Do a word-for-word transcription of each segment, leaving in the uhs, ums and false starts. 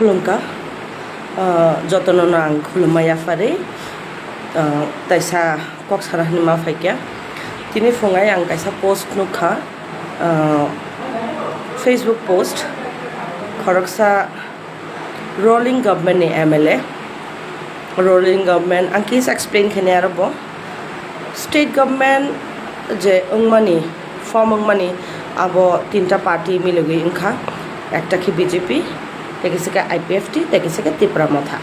Khulumkha, ah, jotono no ang khulumma yapharwi, ah, taisa kok sana hwnwi ma phaikha. Tini phungai ang kaisa post nukha, ah, Facebook post, khoroksa ruling government ni M L A, ruling government ang kisa explain khainai aro bo. State government je wngmani, form wngmani, abo tinta party milogwi wngkha, ekta khe B J P, tei kisa khe I P F T, tei kisa khe Tipra Motha.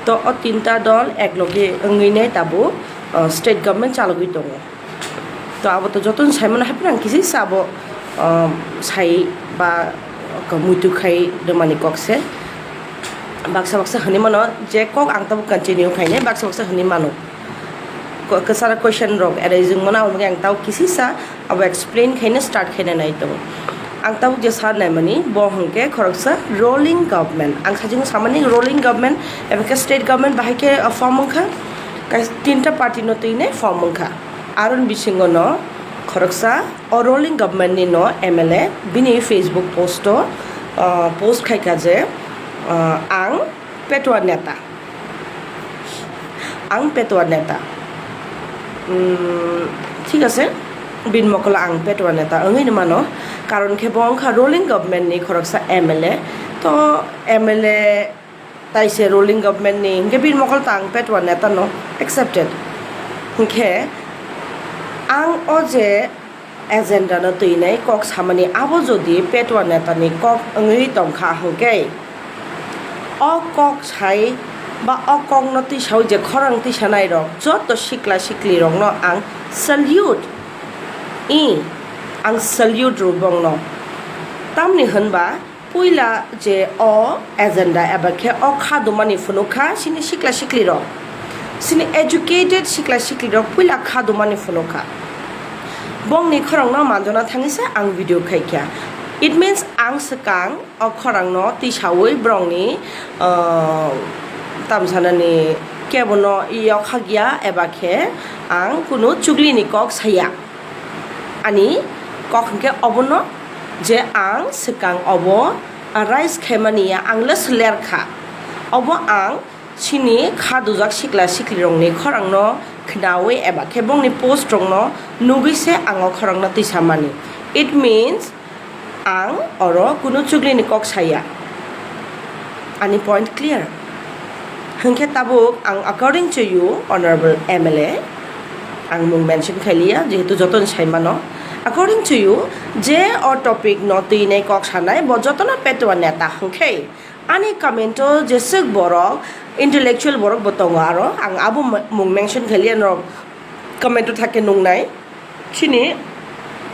To o tinta dol eklogi wngwi nai tabuk, uh, state government chalogwi tongo. To abo to jotono saimano, haphano ang kisa sa abo, uh, sai ba muitu khai rwmani kok se. Baksa baksa hwnwi mano je kok ang tabuk continue khainai, baksa baksa hwnwi mano. Ko-, kwchara question rok arising mano, abo bagwi ang tau kisisa abo explain khaina start khaina nai tongo. Ang tabuk je sa naimani, bo hwnkhe khoroksa ruling government. Ang sajingo samani ruling government, eba khe state government bahai khe, uh, form wngkha, kais-, tinta party no twi nai form wngkha. Aroni bisingo no khoroksa o ruling government ni no M L A bini Facebook post o, uh, post khaikha je, uh, ang Petwa neta. Ang Petwa neta. Hmm, thik ase, bini mokolo ang Petwa neta wngwi no mano, karon khe bo wngkha ruling government ni khoroksa M L A. To M L A tai se ruling government ni, hinkhe bini mokol to ang Petwa neta no accepted. Hinkhe ang o je agenda no twi nai kok samani, abo jodi Petwa neta ni kok wngwi tongkha hwnkhe, o kok sai ba o kok no twisawi je khorang twisanai rok joto sikla sikli rok no ang salute, i, ang salute rw bongno. Tamni hwnba puila je o agenda eba khe o kha dumani phunukha chini sikla sikli rok, chini educated sikla sikli rok puila kha dumani phunukha. Bongni khorang no manjona thangwi se ang video khaikha. It means ang swkang o khorang no tisawi borokni, ah, tamsanani kebo no yok khakya eba khe ang kunu chukli ni kok saya. Ani kok hwnkhe obono je ang swkang obo, ah, rise khaimani ya, ang le sler kha. Obo ang chini kha dujak sikla siklirokni khorangno khnaui eba khe bongni postrokno nugui se ang o khorangno tisamani. It means ang oro kunu chuglini kok saya. Ani point clear. Hwnkhe tabuk ang according to you, Honorable M L A, ang mung mention khailiya, jehetu jotoni saimano. According to you, je o topic no twi nai kok sanai, bo jotono Petwa neta hwnkhe, ani comment o jeswk borok, intellectual borok bo tongo aro, ang abo mung mention khailiya norok comment o thake nungnai. Chini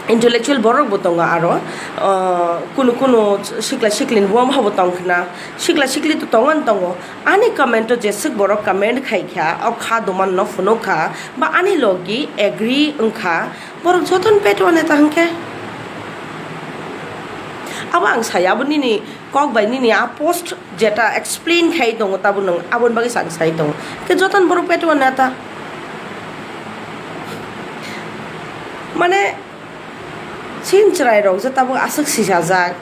intellectual borok bo tongo aro, ah, kunu kunu sikla siklini buam habo tong khna, sikla sikli to tongo no tongo, ani comment o jeswk borok comment khai kha, o kha duman no phunuk kha, ba ani logi agree wng kha, borok jotono Petwa neta hwnkhe. Abo ang saya, abo nini kok bai nini a post jeta explain khai tongo, tabuk nwng aboni bagwi sa-, sai tongo. Khe jotono borok Petwa neta. Mane, chin chwrai rok je tabuk aswk sijajak,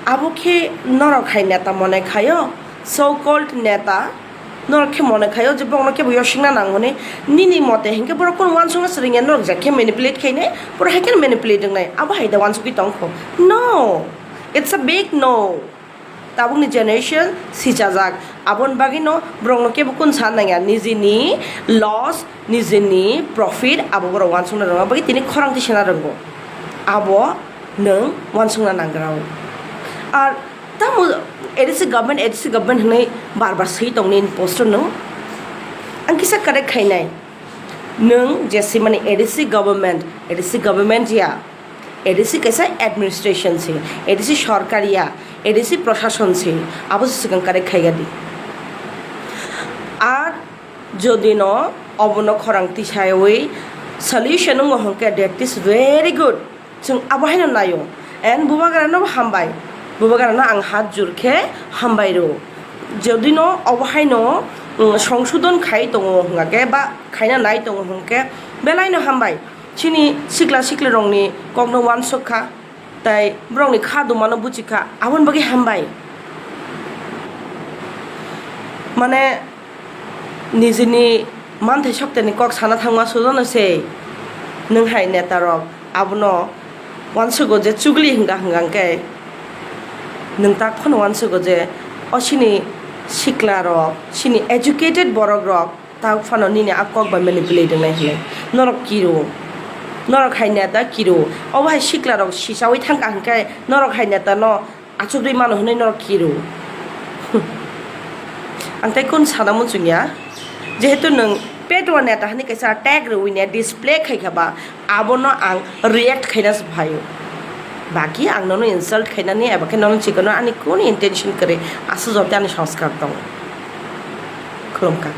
abo khe norok hai neta mone khaio, so called neta, norok khe mone khaio je bongno kebo yosingna nangmani, nini mote hinkhe borok kunu uansukna swrwngya, norok je khe manipulate khainai, borok hai kheno manipulate wngnai, abo hai da uansugwi tongkho. No, it's a big no. Tabukni generation sichajak, aboni bagwino borokno kebo kun san nangya, nijini loss, nijini profit abo borok uansukna rwngma bagwi tini khorang tisana rwngo, abo nwng uansukna nangwrao. Ar tamo A D C government, A D C government hwnwi bar bar swi tongni post-o nwng, ang kisa correct khainai, nwng je swimani A D C government, A D C government ya, A D C kaisa administration se, A D C sorkar ya, A D C prashason se, abo se swkang correct khaiya di. Ar jodi no obono khorang tisaiwi solution wngo hwnkhe, that is very good. Chwng abo haino naio. And Bubagrano hambai. Bubagrano ang hat jur khe hambai rw. Jodi no obo haino, mm, songsodon khai tongo hwnkhe ba khaina nai tongo hwnkhe, belai no hambai. Chini sikla siklirokni kokno uansuk kha, tei borokni kha dumano buchi kha, aboni bagwi hambai. Mane nijini manthai sokteni kok sana thangma sujono se nwng hai neta rok abono wansugo je chugli hwnga hwnga khe nwng tak phano wansugo je o sini sikla rok sini educated borok rok tak phano nini a kok bai manipulate wngnai hinwi norok kiro norok hai neta kiro obo hai sikla rok sisawi thangkha hwnkhe norok hai neta no achugwi mano hinwi norok kiro. Ang tei kun sana muchungya, jehetu nwng petwa neta hani kaisa tag rwina display khaikha ba, abono ang react khaina se phaio. Baki ang nono insult khainani eba khe nono chikano ani kun intention kwrwi, aswk joto ani sanskar tongo. Khulumkha.